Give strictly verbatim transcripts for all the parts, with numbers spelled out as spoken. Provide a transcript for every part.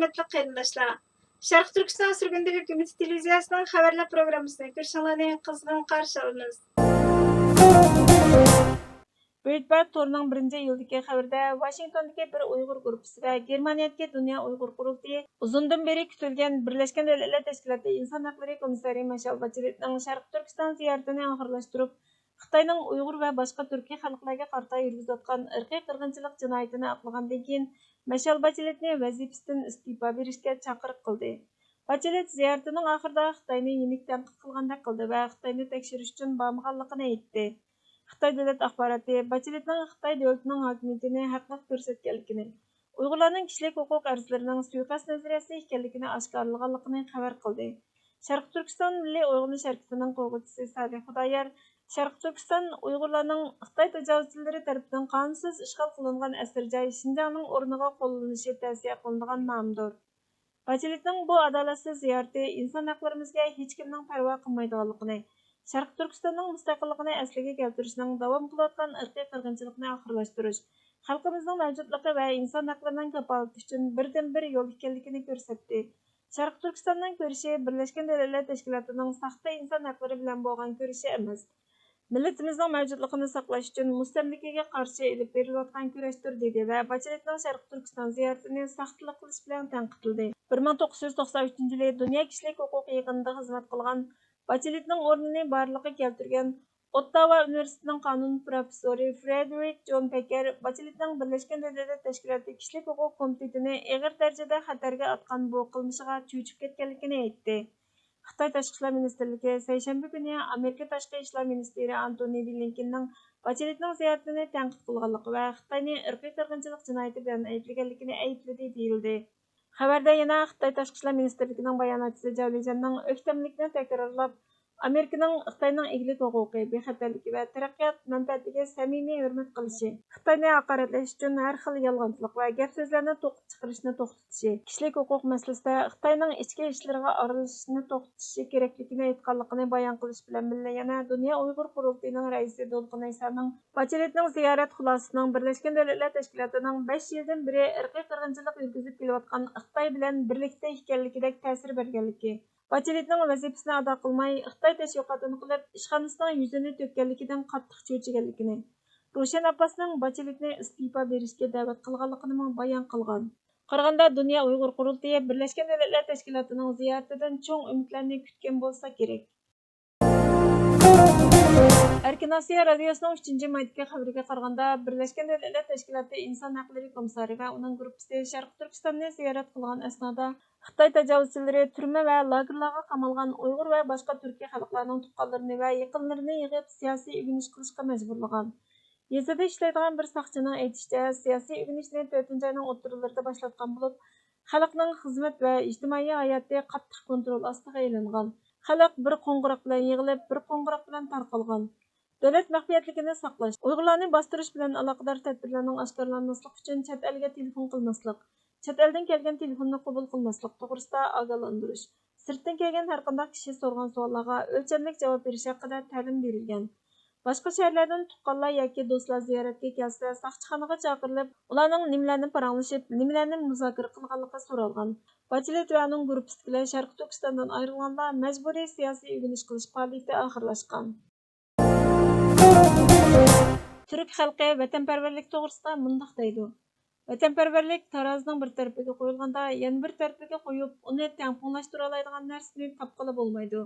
ھۆرمەتلىك قېرىنداشلار، شەرقىي تۈركىستان سۈرگۈندە ھۆكۈمىتى تېلېۋىزىيەسىنىڭ خەۋەرلەر پروگراممىسىنى كۆرۈشۈڭلارنى قىزغىن قارشى ئالىمىز. بىلدپارت تورىنىڭ بىرىنچى ئىيۇلدىكى خەۋىرىدە، ۋاشىنگتوندىكى بىر ئۇيغۇر گۇرۇپپىسى ۋە گېرمانىيەدىكى دۇنيا ئۇيغۇر قۇرۇلتىيى ئۇزۇندىن بېرى كۈتۈلگەن بىرلەشكەن دۆلەتلەر تەشكىلاتى ئىنسان ھەقلىرى كومىسسارى مىشېل باچېلېتنىڭ شەرقىي تۈركىستان زىيارىتىنى ئاخىرلاشتۇرۇپ، خىتاينىڭ ئۇيغۇر ۋە باشقا تۈركىي خەلقلەرگە قارىتا يۈرگۈزۈۋاتقان ئىرقىي قىرغىنچىلىق جىنايىتىنى ئاقلىغاندىن كېيىن، مىشېل باچېلېتنى ۋەزىپىسىدىن ئىستېپا بېرىشكە چاقىرىق قىلدى. باچېلېت زىيارىتىنىڭ ئاخىرىدا خىتاينى يېنىك تەنقىد قىلغاندەك قىلدى ۋە خىتاينى تەكشۈرۈش ئۈچۈن بارمىغانلىقىنى ئېيتتى. خىتاي دۆلەت ئاخباراتى باچېلېتنىڭ خىتاي دۆلىتىنىڭ ھاكىمىيىتىنى ھەقلىق كۆرسەتكەنلىكىنى، ئۇيغۇرلارنىڭ كىشىلىك ھوقۇق ئەرزلىرىنىڭ سۇيىقەست نەزەرىيەسى ئىكەنلىكىنى ئاشكارىلىغانلىقىنى خەۋەر قىلدى. شەرقىي تۈركىستان مىللىي ئويغىنىش ھەرىكىتىنىڭ قۇرغۇچىسى سالىھ خۇدايار شەرقىي تۈركىستان ئۇيغۇرلارنىڭ خىتاي تاجاۋۇزچىلىرى تەرىپىدىن قانۇنسىز ئىشغال قىلىنغان ئەسىر جاي شىنجاڭنىڭ ئورنىغا قوللىنىشى تەۋسىيە قىلىنىدىغان نامدۇر. باچېلېتنىڭ بۇ ئادالەتسىز زىيارىتى ئىنسان ھەقلىرىمىزگە ھېچكىمنىڭ پەرۋا قىلمايدىغانلىقىنى، شەرقىي تۈركىستاننىڭ مۇستەقىللىقىنى ئەسلىگە كەلتۈرۈشنىڭ داۋام قىلىۋاتقان ئىرقىي قىرغىنچىلىقنى ئاخىرلاشتۇرۇش، خەلقىمىزنىڭ مەۋجۇتلۇقى ۋە ئىنسان ھەقلىرىنىڭ كاپالىتى ئۈچۈن بىردىنبىر يول ئىكەنلىكىنى كۆرسەتتى. شەرقىي تۈركىستاننىڭ كۈرىشى بىرلەشكەن دۆلەتلەر تەشكىلاتىنىڭ ساختا ئىنسان ھەقلىرى بىلەن بولغان كۈرىشى ئەمەس، مىللىتىمىزنىڭ مەۋجۇتلۇقىنى ساقلاش ئۈچۈن مۇستەملىكىگە قارشى ئېلىپ بېرىلىۋاتقان كۈرەشتۇر، دېدى ۋە باچېلېتنىڭ شەرقىي تۈركىستان زىيارىتىنى ساختىلىق قىلىش بىلەن تەنقىدلىدى. بىر مىڭ توققۇز يۈز توقسان ئۈچىنچى يىلى دۇنيا كىشىلىك ھوقۇق يىغىنىدا خىزمەت قىلغان، باچېلېتنىڭ ئورنىنى بارلىققا كەلتۈرگەن ئوتتاۋا ئۇنىۋېرسىتېتىنىڭ قانۇن پروفېسسورى فرېدېرىك جون پېكېر باچېلېتنىڭ بىرلەشكەن دۆلەتلەر تەشكىلاتى كىشىلىك ھوقۇق كومىتېتىنى ئېغىر دەرىجىدە خەتەرگە ئاتقان بۇ قىلمىشىغا چۆچۈپ كەتكەنلىكىنى ئېيتتى. خىتاي تاشقى ئىشلار مىنىستىرلىكى سەيشەنبە كۈنى ئامېرىكا تاشقى ئىشلار مىنىستىرى ئانتونى بلىنكېننىڭ باچېلېتنىڭ زىيارىتىنى تەنقىد قىلغانلىقى ۋە خىتاينى ئىرقىي قىرغىنچىلىق جىنايىتى بىلەن ئەيىبلىگەنلىكىنى ئەيىبلىدى، دېيىلدى. خەۋەردە يەنە خىتاي تاشقى ئىشلار مىنىستىرلىكىنىڭ باياناتچىسى جاۋ لىجيەننىڭ ئۆكتەملىكنى تەكرارلاپ، ئامېرىكىنىڭ خىتاينىڭ ئىگىلىك ھوقۇقى، بىخەتەرلىكى ۋە تەرەققىيات مەنپەئەتىگە سەمىمىي ھۆرمەت قىلىشى، خىتاينى ھاقارەتلەش ئۈچۈن ھەر خىل يالغانچىلىق ۋە گەپ سۆزلەرنى توختىتىش چىقىرىشنى توختىتىشى، كىشىلىك ھوقۇق مەسىلىسىدە خىتاينىڭ ئىچكى ئىشلىرىغا ئارىلىشىشنى توختىتىشى كېرەكلىكىنى ئېيتقانلىقىنى بايان قىلىش بىلەن بىللە، يەنە دۇنيا ئۇيغۇر قۇرۇلتىيىنىڭ رەئىسى دولقۇن ئەيسانىڭ باچېلېتنىڭ زىيارەت خۇلاسىسىنىڭ بىرلەشكەن دۆلەتلەر تەشكىلاتىنىڭ بەش يىلدىن بېرى ئىرقىي قىرغىنچىلىق يۈرگۈزۈپ كېلىۋاتقان خىتاي بىلەن بىرلىكتە ئىكەنلىكىدەك تەسىر بەرگەنلىكى، باچېلېتنىڭ ۋەزىپىسىنى ئادا قىلماي، خىتاي تەشۋىقاتىنى قىلىپ، ئىشخانىسىنىڭ يۈزىنى تۆككەنلىكىدىن قاتتىق چۆچۈگەنلىكىنى، روشەن ئابباسنىڭ باچېلېتنى ئىستېپا بېرىشكە دەۋەت قىلغانلىقىنىمۇ بايان قىلغان. قارىغاندا، دۇنيا ئۇيغۇر قۇرۇلتىيى بىرلەشكەن دۆلەتلەر تەشكىلاتىنىڭ زىيارىتىدىن چوڭ ئۈمىدلەرنى كۈتكەن بولسا كېرەك. ئەركىن ئاسىيا رادىيوسىنىڭ ئۈچىنچى مايدىكى خەۋىرىگە قارىغاندا، بىرلەشكەن دۆلەتلەر تەشكىلاتى ئىنسان ھەقلىرى كومىسسارى ۋە ئۇنىڭ گۇرۇپپىسى شەرقىي تۈركىستاننى زىيارەت قىلغان ئەسنادا، خىتاي تاجاۋۇزچىلىرى تۈرمە ۋە لاگېرلارغا قامالغان ئۇيغۇر ۋە باشقا تۈركىي خەلقلەرنىڭ تۇغقانلىرىنى ۋە يېقىنلىرىنى يىغىپ، سىياسىي ئۆگىنىش قىلىشقا مەجبۇرلىغان. يېزىدا ئىشلەيدىغان بىر ساقچىنىڭ ئېيتىشىچە، سىياسىي ئۆگىنىشنى تۆتىنچى ئاينىڭ ئوتتۇرىلىرىدا باشلاتقان بولۇپ، خەلقنىڭ خىزمەت ۋە ئىجتىمائىي ھاياتى قاتتىق كونترول ئاستىغا ئېلىنغان. خەلق بىر قوڭغۇراق بىلەن يىغىلىپ، بىر قوڭغۇراق بىلەن تارقالغان. دۆلەت مەخپىيەتلىكىنى ساقلاش، ئۇيغۇرلارنى باستۇرۇش بىلەن ئالاقىدار تەدبىرلەرنىڭ ئاشكارىلانماسلىقى ئۈچۈن چەت ئەلگە تېلېفون قىلماسلىق، چەت ئەلدىن كەلگەن تېلېفوننى قوبۇل قىلماسلىق توغرىسىدا ئاگاھلاندۇرۇش، سىرتتىن كەلگەن ھەرقانداق كىشى سورىغان سوئاللارغا ئۆلچەملىك جاۋاب بېرىش ھەققىدە تەلىم بېرىلگەن. باشقا شەھەرلەردىن تۇغقانلار ياكى دوستلار زىيارەتكە كەلسە، ساقچىخانىغا چاقىرىلىپ، ئۇلارنىڭ نېمىلەرنى پاراڭلىشىپ، نېمىلەرنى مۇزاكىرە قىلغانلىقى سورالغان. باچېلېت ۋە ئۇنىڭ گۇرۇپپىسىدىكىلەر شەرقىي تۈركىستاندىن ئايرىلغاندا مەجبۇرىي سىياسىي ئۆگىنىش قىلىش پائالىيىتى ئاخىرلاشقان. تۈرك خەلقى ۋەتەنپەرۋەرلىك توغرىسىدا مۇنداق دەيدۇ: ۋەتەنپەرۋەرلىك تارازىنىڭ بىر تەرىپىگە قويۇلغاندا، يەنە بىر تەرىپىگە قويۇپ، ئۇنى تەڭپۇڭلاشتۇرالايدىغان نەرسىنى تاپقىلى بولمايدۇ.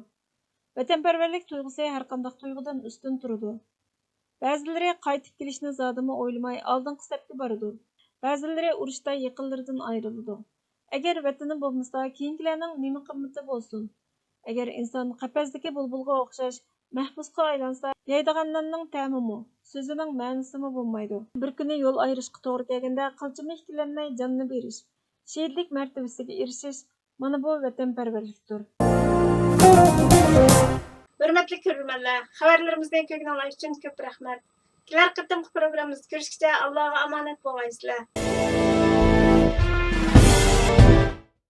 ۋەتەنپەرۋەرلىك تۇيغۇسى ھەرقانداق تۇيغۇدىن ئۈستۈن تۇرىدۇ. بەزىلىرى قايتىپ كېلىشنى زادىمۇ ئويلىماي ئالدىنقى سەپكە بارىدۇ. بەزىلىرى ئۇرۇشتا يېقىنلىرىدىن ئايرىلىدۇ. ئەگەر ۋەتىنى بولمىسا، كېيىنكىلەرنىڭ نېمە قىممىتى بولسۇن؟ ئەگەر ئىنسان قەپەستىكى بۇلبۇلغا ئوخشاش مەھبۇسقا ئايلانسا، يەيدىغان ناننىڭ تەمىمۇ، سۆزىنىڭ مەنىسىمۇ بولمايدۇ. بىر كۈنى يول ئايرىشقا توغرا كەلگەندە، قىلچىمۇ ئىككىلەنمەي جاننى بېرىش، شېھىتلىك مەرتىۋىسىگە ئېرىشىش، مانا بۇ ۋەتەنپەرۋەرلىكتۇر. ھۆرمەتلىك كۆرۈرمەنلەر، خەۋەرلىرىمىزنى كۆرگىنىڭلار ئۈچۈن كۆپ رەھمەت. كېلەر قېتىمقى پروگراممىمىزدا كۆرۈشكىچە ئاللاغا ئامانەت بولغايسىلەر.